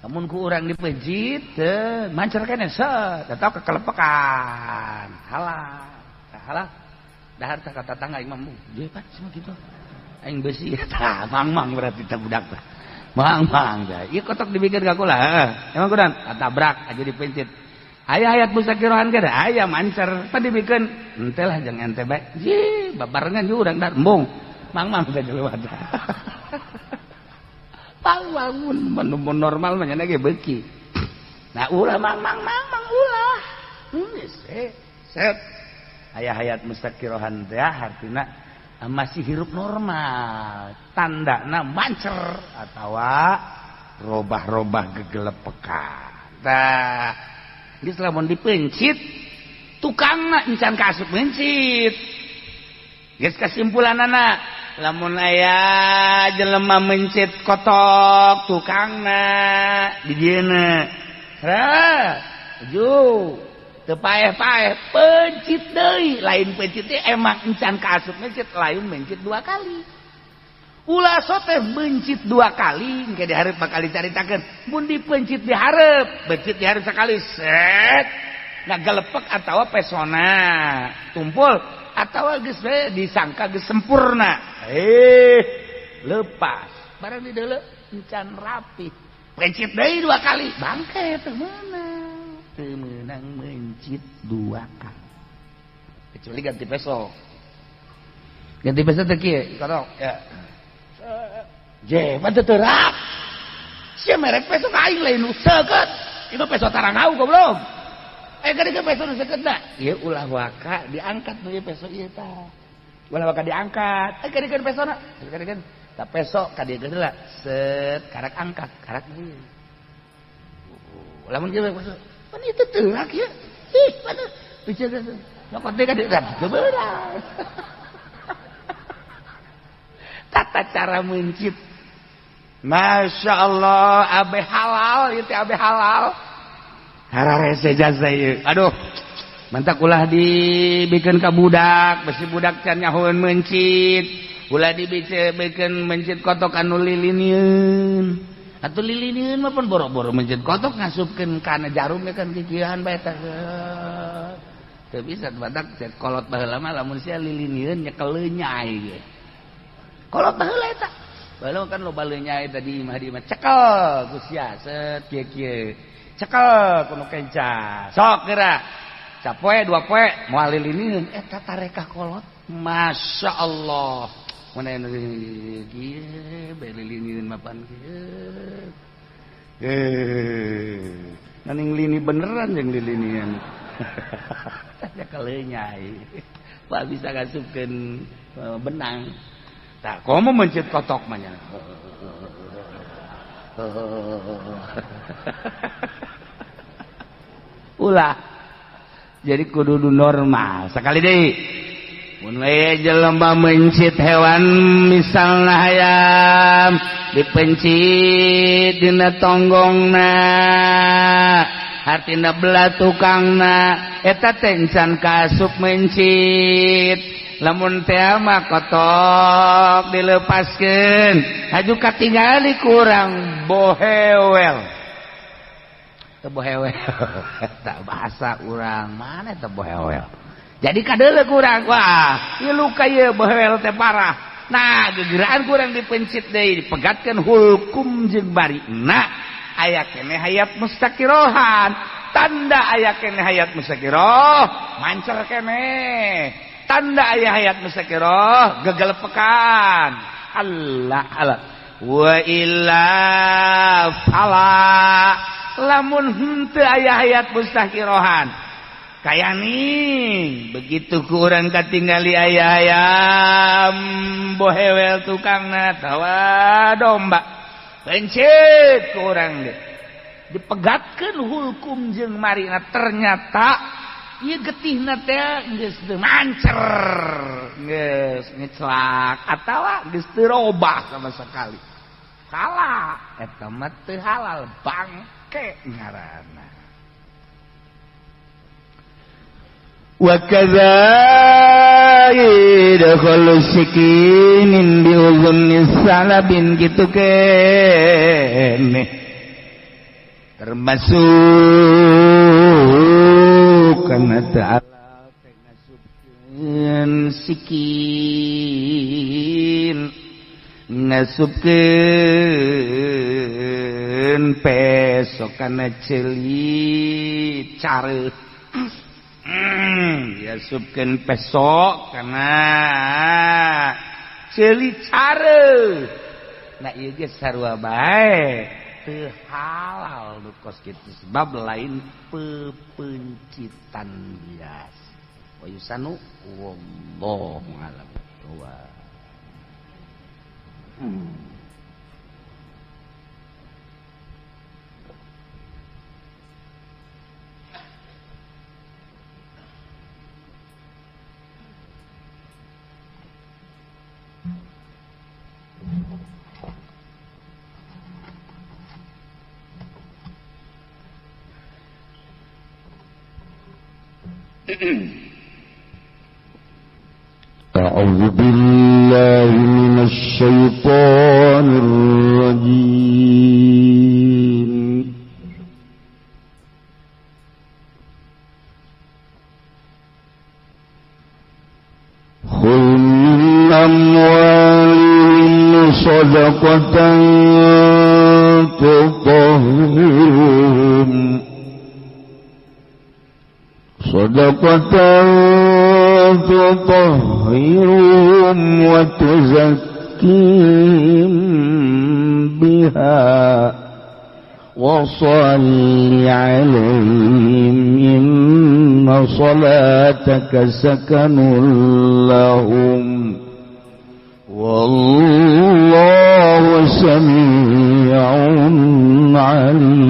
Lamun ku urang dipencit teu mancer keneh set atau kekelepekan. Halal. Halal. Dahar tah ka tatangga imam dia pan semua gitu. Aing beusi tah mang-mang berarti teh budak tah. Mang-mang tah. Ieu kotok dibikeun ka kula heeh. Emang kudan katabrak aja dipencit. Aya hayat musakirohan kada aya mancer pan dibikeun ente lah jeung ente bae. Ji babarengan ju urang dar embung. Mang-mang teh jelema teh. Pangwangun mun normal mah nya ge beuki. Nah ulah mang-mang mang-mang ulah. Geus set. Aya hayat musakirohan teh artina masih hirup normal, tandana mancer atawa robah-robah gegelepekan. Tah geus lamun dipencit tukangna encan ka asup mencit. Geus kasimpulanana lamun aya jelema mencit kotok tukangna di dieuna. Ra, ju teu paeh-paeh pencit deui, lain pencit teh emang encan ka asup mencit, lain mencit dua kali. Ulah sote mencit dua kali engke dihareup bakal dicaritakeun. Mun dipencit dihareup, pencit dihareup sakali set ngagelepek atawa pesona tumpul atawa geus we disangka geus sempurna. Lepas. Barang di deuleu encan rapi. Pencit deui dua kali, bangke teu meunang. Teu meunang mencit dua kali. Kecuali ganti peso. Ganti peso teh kieu, kotok ya. Je, pan teu terap. Sia merek peso ka aing lain nu seukeut. Ieu peso tarangau goblok. Gede peso nu seukeutna. Ieu ulah waka diangkat nu ieu peso ieu tah. Ulah waka diangkat. Gede pesona. Gede. Tah peso ka dieu heula. Set karak angkat, karak ieu. Lamun kieu peso. Pan ieu teu teurak ieu. Ih, pan bicara nyokot deui ka dieu teu beurang. Tata cara mencit. Masya Allah, abe halal ieu teh abe halal. Hararese jasa ieu. Aduh, mantak ulah dibikeun ka budak, besi budak can nyahoeun mencit. Ulah dibikeun mencit kotok anu lilinieun. Atuh lilinieun mah pun boro-boro mencit kotok ngasupkeun kana jarum kan kikieuan bae tah. Teu bisa badak cek kolot baheula mah lamun sia lilinieun nyekel leunyai ge. Kolot baheula eta. Baheula kan loba leunyai tadi imah di imah cekel ku sia set kieu-kieu. Cekel kuno kenca. Sok geura. Sapoe dua poe moal lilinieun eta tarekah kolot. Masya Allah. Mana anu kieu bae lilinieun mapan kieu. Naning lini beneran jeung lilinian. Cekel leunyai. Pak bisa ngasupkeun benang. Tak komo mencit kotok mah nya. Ulah. Jadi kudu normal. Sekali deui. Mun we jelema mencit hewan misalna hayam dipencit dina tonggongna, hartina belah tukangna, eta teh encan kaasup mencit. Lamun teh mah kotok dilepaskeun, haju katingali kurang bohewel. Teu bohewel. Tak bahasa urang mana teu bohewel. Jadi kadeuleu kurang, wah, ieu luka ieu bohewel teh parah. Nah, gegeraan kurang dipencit deui, dipegatkeun hulkum jeung barina. Aya keneh hayat mustaqirohan. Tanda aya keneh hayat mustaqiroh, mancer keneh. Tanda aya hayat mustaqiroh, gegelepekan. Allah Allah. Wa illa fala. Lamun henteu aya hayat mustaqirohan. Kaya nih, begitu kurang katinggali aya ayam bohewel tukangna tawa domba. Pencit kurang deh. Dipegatkeun hulkum jeung marina ternyata ieu getihna teh geus teu mancer, geus ngecelak atawa geus teu robah sama sekali. Salah, eta mah teu halal bangke ngaranna. Wa kadza Idkhulu sikinin biuzunni salabin gitu kene termasuk karena ta'ala ngasupkeun sikin ngasupkeun peso kana ceuli care diasupkeun peso kana ceuli care. Nah ieu ge sarua bae teu halal nu kos kitu sebab lain pepencitan biasa. Wa yusanu wallahu a'lam. أعوذ بالله من الشيطان الرجيم. خذ من أموالهم صدقة تطهرهم صدقة تطهرهم وتزكيهم بها وصل عليهم إن صلاتك سكن لهم والله سميع عليم.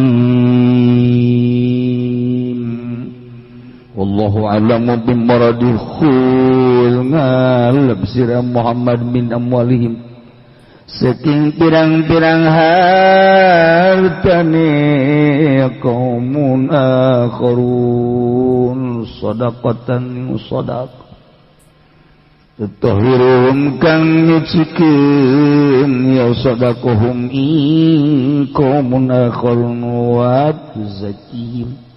والله أعلم بمرض khul ngalap Muhammad min amwalihim saking pirang-pirang hartane qaumun akharun sadaqatan sadaqah tutahhiruhum kang nyucikeun ya sadaqahum in qaumun akharun wa tuzakihim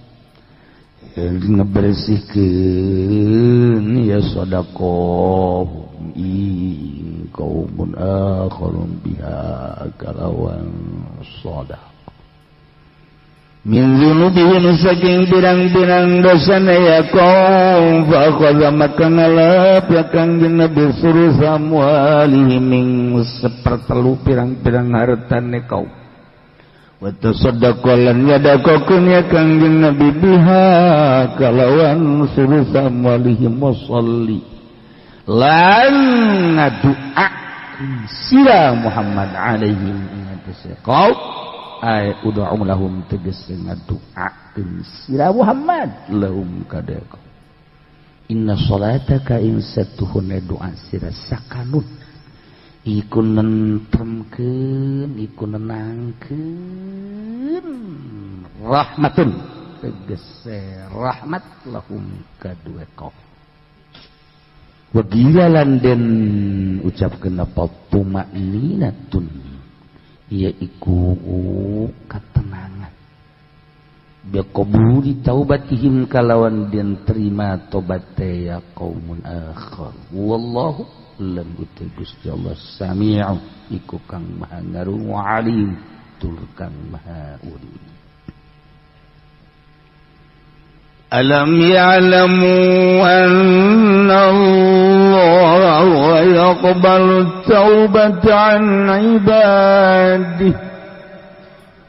ngebersihkeun ya sadaqah in qaumun akharun biha kalawan sadaqah min dzunubihim saking pirang-pirang dosana ya kaum fa akhadha maka ngalap ya Kangjeng Nabi suruh amwalihim ing sepertelu pirang-pirang hartane kaum wa tasaddaqa lan yadakokeun ya Kangjeng Nabi biha kalawan suruh amwalihim wa shalli lan ngadu'a sira Muhammad alaihim ing atase kaum ay ud'u lahum tegese ngadu'akeun sira Muhammad lahum kadaka inna salataka ing satuhuna doa sira sakanun iku nentremkeun iku nenangkeun rahmatun tegese rahmat lahum kadue kaum wagila lan den ucapkeun apa tumakninatun ia iku ketenangan biqabuli taubatihim kalawan den terima tobat ya qaumun akhar wallahu lam uti Gusti Allah sami'u iku kang maha ngarungu alim tur kang maha ulim. Alam ya'lamu anna Allah yaqbalu at-taubata 'an 'ibadihi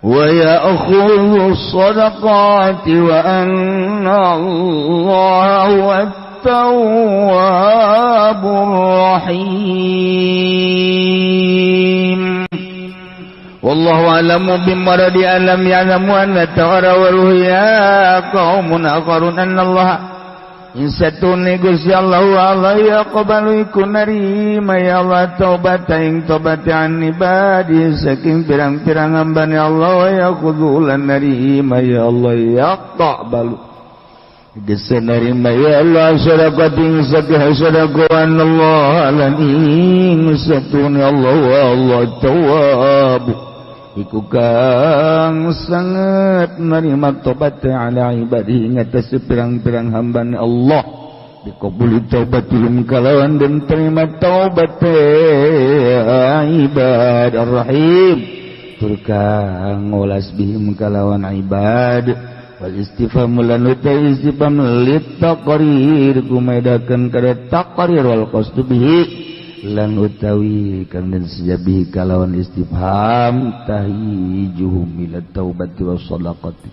wa ya'khudhu as-sadaqati wa anna Allah huwa at-tawwabur rahim. Wallahu a'lamu bimaradi alam ya'lamu anna ta'ara wa qaumun akharun anna Allah insatune Gusti Allah Allah yaqbalu iku narima ya Allah taubat ing tobat an ibadi saking pirang-pirang hambane Allah ya khudhu lan narima ya Allah yaqbalu Geus narima ya Allah sadaqatin zakah sadaqan Allah lan ing satuna Allah wa Allah tawwab iku kang sangat narima tobat ala ibadihi ngatas pirang-pirang hambane Allah dikabuli taubatihim kalawan den terima taubat ibad arrahim tur kang ngolas bihim kalawan ibad wal istifham lan istifham lit taqrir kumedakeun kada taqrir wal qasdu bihi lan utawi kang den sejabi kalawan istifham tahijuhum ila taubati was shadaqati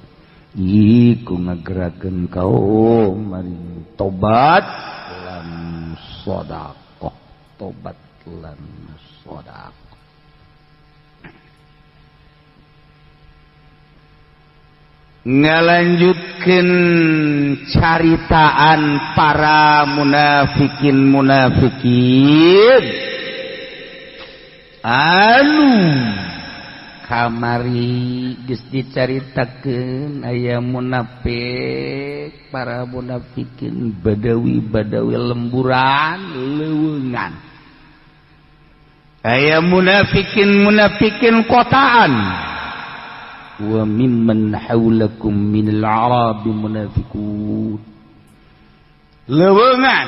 iku ngagerakeun kaum maring tobat lan sedekah tobat lan sedekah. Ngalanjutkeun caritaan para munafikin munafikin anu kamari geus dicaritakeun aya munafik para munafikin badawi-badawi lemburan leuweungan aya munafikin munafikin kotaan wa mimman haulakum minal arabi munafiqun leuweungan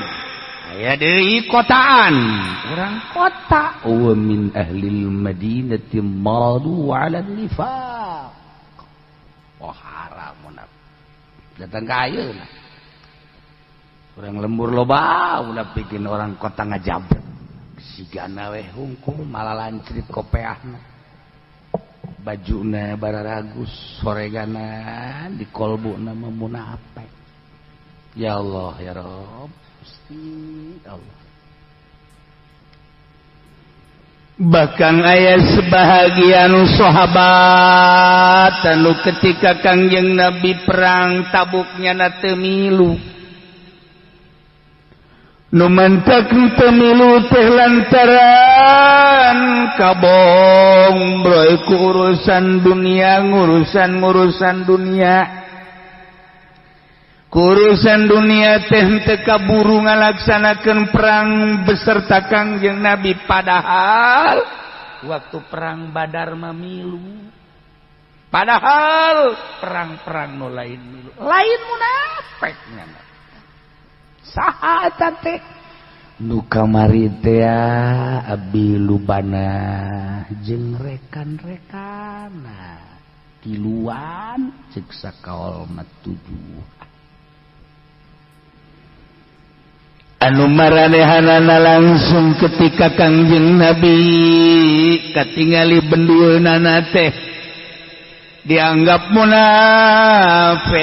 aya deui kotaan urang kota wa min ahlil madinati maradu ala nifaq oh haram munafik datang ka ayeuna urang lembur loba munafikin orang kota ngajabret sigana we hungkul malah lancrit kopeahna bajuna bararagus soregana di kolbuna munafik. Ya Allah ya Rabb Gusti Allah. Bahkan aya sebahagian sahabat anu ketika Kangjeng Nabi perang Tabuknya na teu milu nu mantak teu milu teh lantaran kabong broy ku urusan dunia ngurusan-ngurusan dunia urusan dunia teh teu kaburu ngalaksanakeun perang beserta Kangjeng Nabi padahal waktu perang Badar mah milu padahal perang-perang nu lain milu lain munafik nya saha eta teh nu kamari teh abi lubana jeung rekan-rekanna tiluan ceuk sakaol mah tujuh anu maranehanana langsung ketika Kangjeng Nabi katingali bendueunana teh dianggap munafik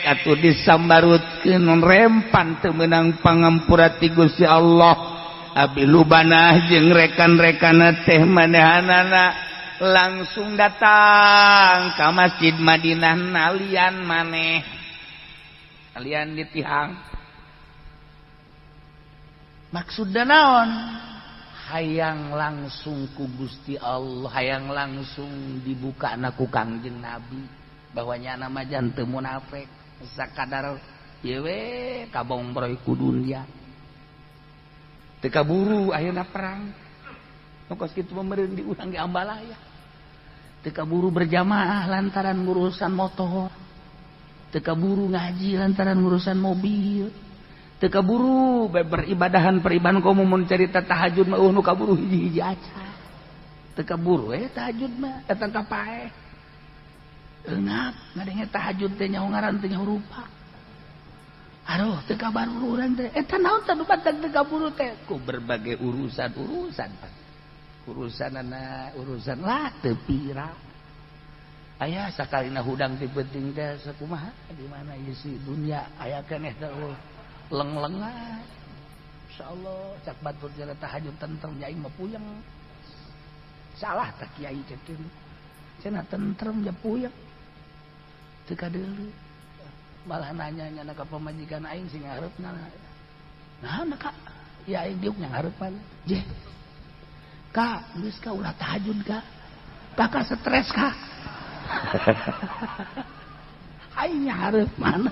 atuh disambarutkeun rempan teu meunang pangampura ti Gusti Allah abi lubanah jeung rekan-rekanna teh manehanana langsung datang ka Masjid Madinah nalian maneh nalian di tihang maksudna naon hayang langsung ku Gusti Allah hayang langsung dibuka na ku Kangjeng Nabi bahwa nyana mah teu munafik sakadar ieu we kabongbroy ku dunia teu kaburu ayeuna perang nu kos kitu mah meureun diurang ge ambalaya teu kaburu berjamaah lantaran ngurusan motor teu kaburu ngaji lantaran ngurusan mobil teu kaburu beribadahan peribadahan komo mun carita tahajud mah nu kaburu hiji-hiji acan teu kaburu we tahajud mah datang ka paeh eungap ngadenge tahajud teh nyaho ngaran teh nyaho rupa aduh teu kaburu urang teh eta naon teh nu batang teu kaburu teh ku berbagai urusan-urusan urusanana urusan lah teu pira aya sakalina hudang ti penting teh sakumaha di mana ieu si dunya aya keneh teh leng-lengan insyaallah cak batur jala tahajud tentrem aing mah puyeng salah tak kiai cekin cenah tentrem ja puyeng teu kadeuleu malah nanya nya ka pamajikan aing sing ngareupna nah kak ya aing diuk nya ngareuppan jeh kak geus ka ulah tahajud kak kakak stres kak aing hareup mana.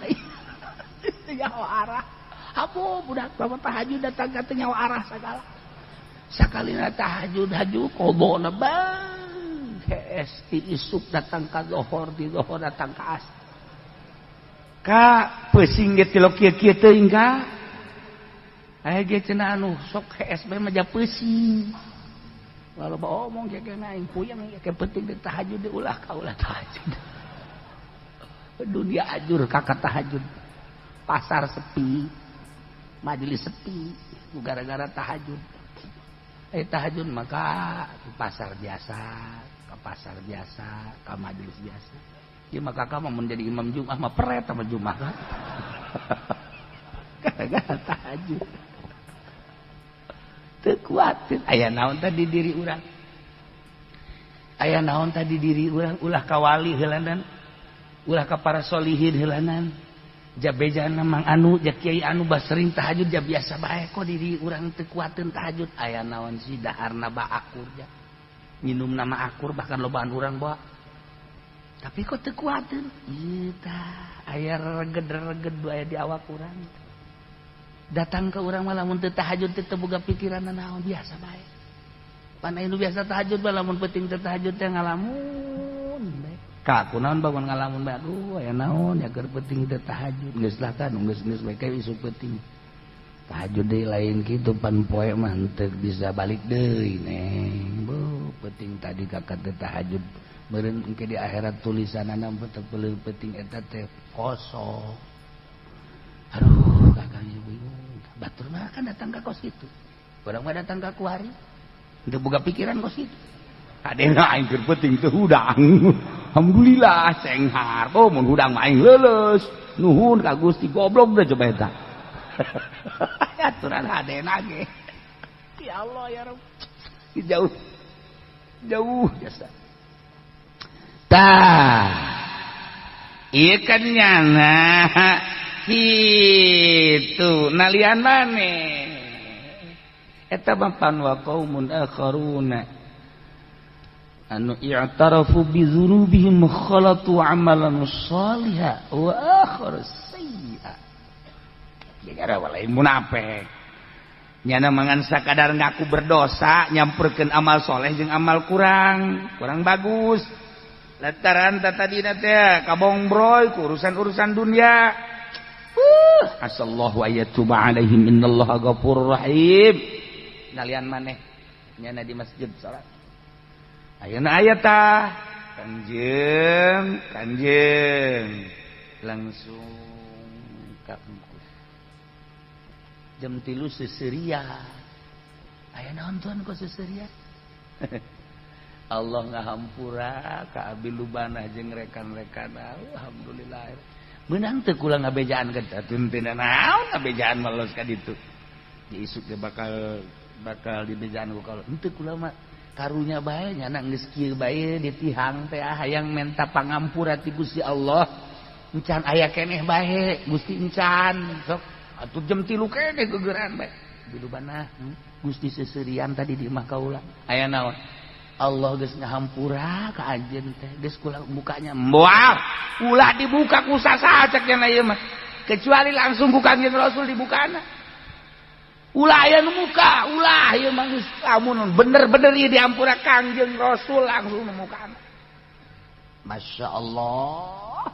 Teu nyaho arah. Apo budak bapak tahajud datang ka teu nyaho arah sagala. Sakalina tahajud haju qodona bang. Hees ti isuk datang ka zohor, ti zohor datang ka asar. Ka peusing ge tilok kieu-kieu teuing ka. Aya ge cenah anu sok hees bae mah ja peusing. Lalu bawa omong kayak aing puyeng kayak penting di tahajud di ulah ka ulah tahajud. Dunia ajur kakak tahajud. Pasar sepi, majelis sepi gara-gara tahajud. Tahajud maka ke pasar biasa, ke pasar biasa, ke majelis biasa. Ya maka kamu menjadi imam Jumat mah peret sama Jumat kan. Gara-gara tahajud. Kuatin aya naon tadi diri urang, aya naon tadi diri urang, ulah kawali heulanan, ulah ka para solihin heulanan, jabejana mang anu ja kiai anu bah sering tahajud ja biasa bae kok diri urang teu kuateun tahajud, aya naon sih daharna ba akur ja minum nama akur bahkan lobaan urang bawa tapi kok teu kuateun ieu tah aya reged-reged aya di awak urang. Datang ke urang mah lamun teu tahajud teu boga pikiran naon biasa bae. Pan aya nu biasa tahajud mah lamun penting teu tahajud teh ngalamun bae. Ka kunaon bangun ngalamun bae aduh aya naon ya keur penting teu tahajud geus lah tah geus geus bae ka isuk penting. Tahajud deui lain kitu pan poe mah teu bisa balik deui neng. Beuh penting tadi kakak teu tahajud meureun engke di akhirat tulisanana teu penting eta teh kosong. Aduh kakaknya bingung. Batur mah kan datang ke kos itu. Urang mah datang ke kuari. Teu boga pikiran kos itu. Hadena aing keur penting teu hudang. Alhamdulillah senghar. Oh mun hudang mah aing leuleus. Nuhun ka Gusti goblok deh coba eta. Aturan hadena ge. Ya Allah ya Rabb. Jauh. Jauh jasa. Tah. Ieu kan nyana. Itu nalian maneh eta pan wa qaumun akharuna anu i'tarafu bi dzunubihim khalatu amalan shaliha wa akhar sayyi'a. Gara walai munafik nyana mangan sakadar ngaku berdosa nyampurkeun amal soleh jeung amal kurang kurang bagus lantaran tadina teh kabongbroy ku urusan-urusan dunia. Asallahu ayatuba alaihim innallaha ghafurur rahim. Nalian maneh nyana di masjid salat. Ayeuna aya tah kanjeng kanjeng langsung ka jam 3 seseuria. Aya naon tuan kok seseuria? Allah ngahampura ka abi lubanah jeung rekan-rekan. Alhamdulillah. Menang teu kula ngabejaan ka teu naon ngabejaan malos ka ditu. Di isuk ge bakal dibejaan ku kalau henteu kula mah karunya bae nyana geus kieu bae ditihang teh hayang menta pangampura ti Gusti Allah. Encan aya keneh bae Gusti encan sok atuh jam 3 keneh gegeran bae. Bilubanah Gusti seuseurian tadi di imah kaula. Aya naon? Allah geus ngahampura ka anjeun teh geus kula bukanya moal ulah dibuka ku sasaha cek nya ieu mah kecuali langsung ku Kangjeng Rasul dibukana ulah aya nu muka ulah ieu mah geus lamun bener-bener ieu dihampura Kangjeng Rasul langsung nu mukana. Masya Allah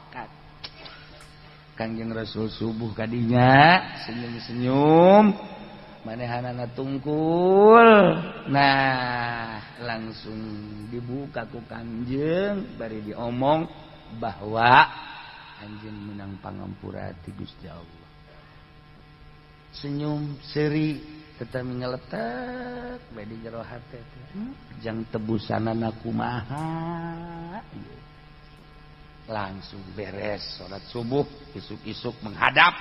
Kangjeng Rasul subuh kadinya senyum-senyum manehanana tungkul. Nah langsung dibuka ku Kangjeng bari diomong bahwa anjeun menang pangampura ti Gusti Allah. Senyum seri tetapi ngeletek bae di jero hate teh. Jang tebusanana kumaha. Langsung beres salat subuh isuk-isuk menghadap.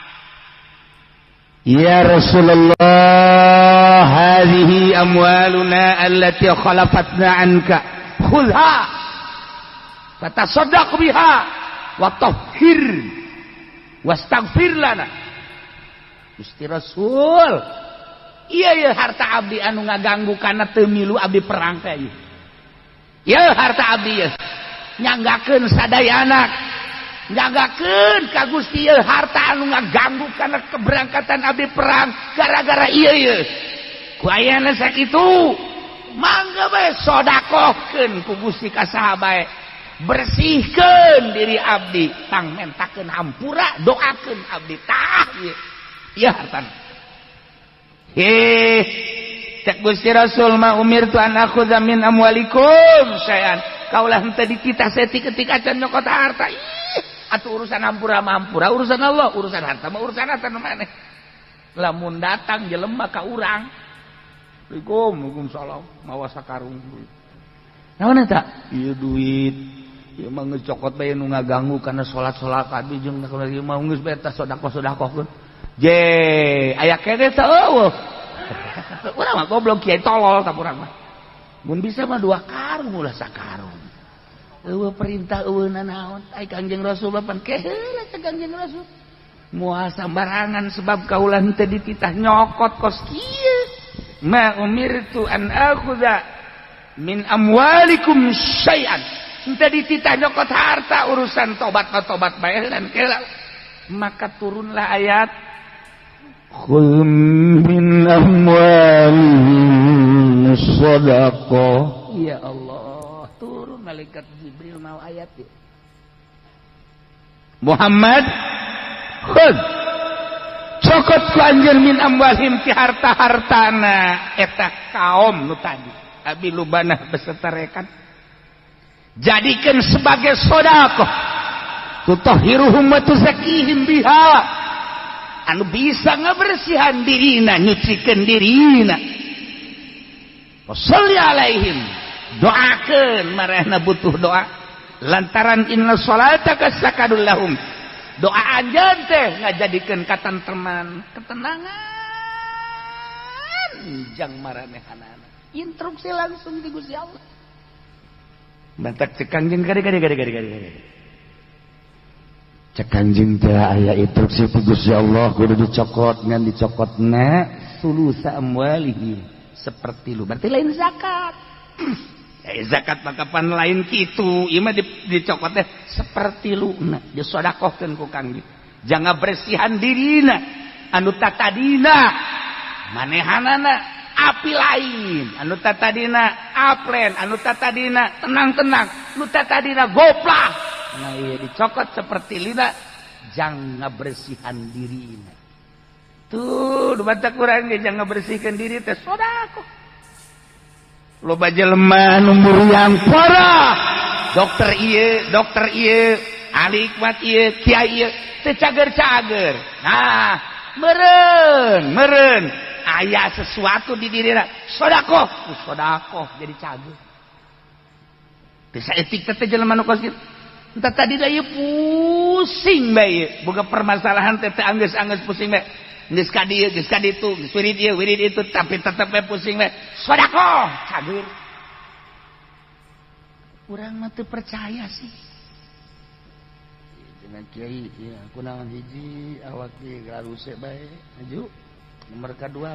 Ya Rasulullah, hadhihi amwaluna allati khalafatna anka, khudha fatasaddaq biha wa tahhir wastaghfir lana. Gusti Rasul, iya ya harta abdi anu ngaganggu kana teu milu abdi perang teh ieu. Ieu harta abdi ieu nyanggakeun sadayana Nyagakeun ka Gusti ieu harta anu ngaganggu kana keberangkatan abdi perang gara-gara ieu ieu. Ku ayana sakitu mangga bae sodakohkeun ku Gusti ka saha bae. Bersihkeun diri abdi, tang mentakeun hampura, doakeun abdi tah ieu. Ieu hartana. Heh, cek Gusti Rasul ma umirtu an akhudha min amwalikum syai'an. Kaulah henteu dititah saeutik-eutik acan nyokot harta. Ih, atuh urusan hampura mah hampura, urusan Allah, urusan harta mah urusan harta nu maneh. Lamun datang jelema ka urang. Assalamualaikum, waalaikumsalam, mawa sakarung duit. Naon eta? Ieu duit. Ieu mah geus cokot bae nu ngaganggu kana salat-salat abdi jeung ieu mah geus bae tah sedekah-sedekahkeun. Je, aya keneh teh eueuh. Urang mah goblok kiai tolol tah urang mah. Mun bisa mah dua karung ulah sakarung. Eueuh perintah eueuh nanaon. Ai Kangjeng Rasul pan keheula cek Kangjeng Rasul. Moal sambarangan sebab kaula henteu dititah nyokot kos kieu. Ma umirtu an akhudha min amwalikum syai'an. Henteu dititah nyokot harta urusan tobat mah tobat bae dan keheula. Maka turunlah ayat khudz min amwalihim shadaqah. Ya Allah, turun malaikat Jibril mau ayat ya. Muhammad, khudz cokot ku anjeun min amwalihim ti harta-hartana eta kaum nu tadi Abi Lubanah beserta rekan, jadikan sebagai sedekah tutahhiruhum wa tuzakkihim biha, anu bisa ngabersihan dirina, nyucikeun dirina. Sholli alaihim, doakeun marehna butuh doa lantaran inna salataka sakanul lahum. Doa anjeun teh ngajadikeun katentreman, ketenangan jang maranehanana. Instruksi langsung di Gusti Allah. Mantak cek Kangjeng kade kade kade kade kade. Cek Kangjeng teh aya instruksi ti Gusti Allah kudu dicokot ngan dicokotna sulusa amwalihim seperti lu. Berarti lain zakat. Zakat mah kapan lain kitu, ieu mah dicokot teh seperti lu na disodakohkeun ku Kangjeng. Jangan bersihan dirina anu tatadina manehanana api lain, anu tatadina aplen, anu tatadina tenang-tenang, anu tatadina goplah. Nah iya dicokot seperti lina jangan bersihan dirina. Tuh batak kurang ge jangan bersihkan diri teh sodakoh. Loba jelema nu muriang parah. Dokter ieu, ahli hikmat ieu, kiai ieu, teu cager-cager. Nah, meureun aya sesuatu di dirina, sodakoh, sodakoh jadi cager. Teu saeutik teh jelema nu kos kitu. Entah tadi da ieu pusing bae, boga permasalahan teh teu anggeus-anggeus pusing bae. Geus ka dieu, geus ka ditu, geus wirid ieu, wirid itu, tapi tetep bae pusing bae. Sodakoh, cager. Urang mah teu percaya sih. Cenah kiai, ieu kunaon hiji awak ge garuse bae. Maju. Nomor kadua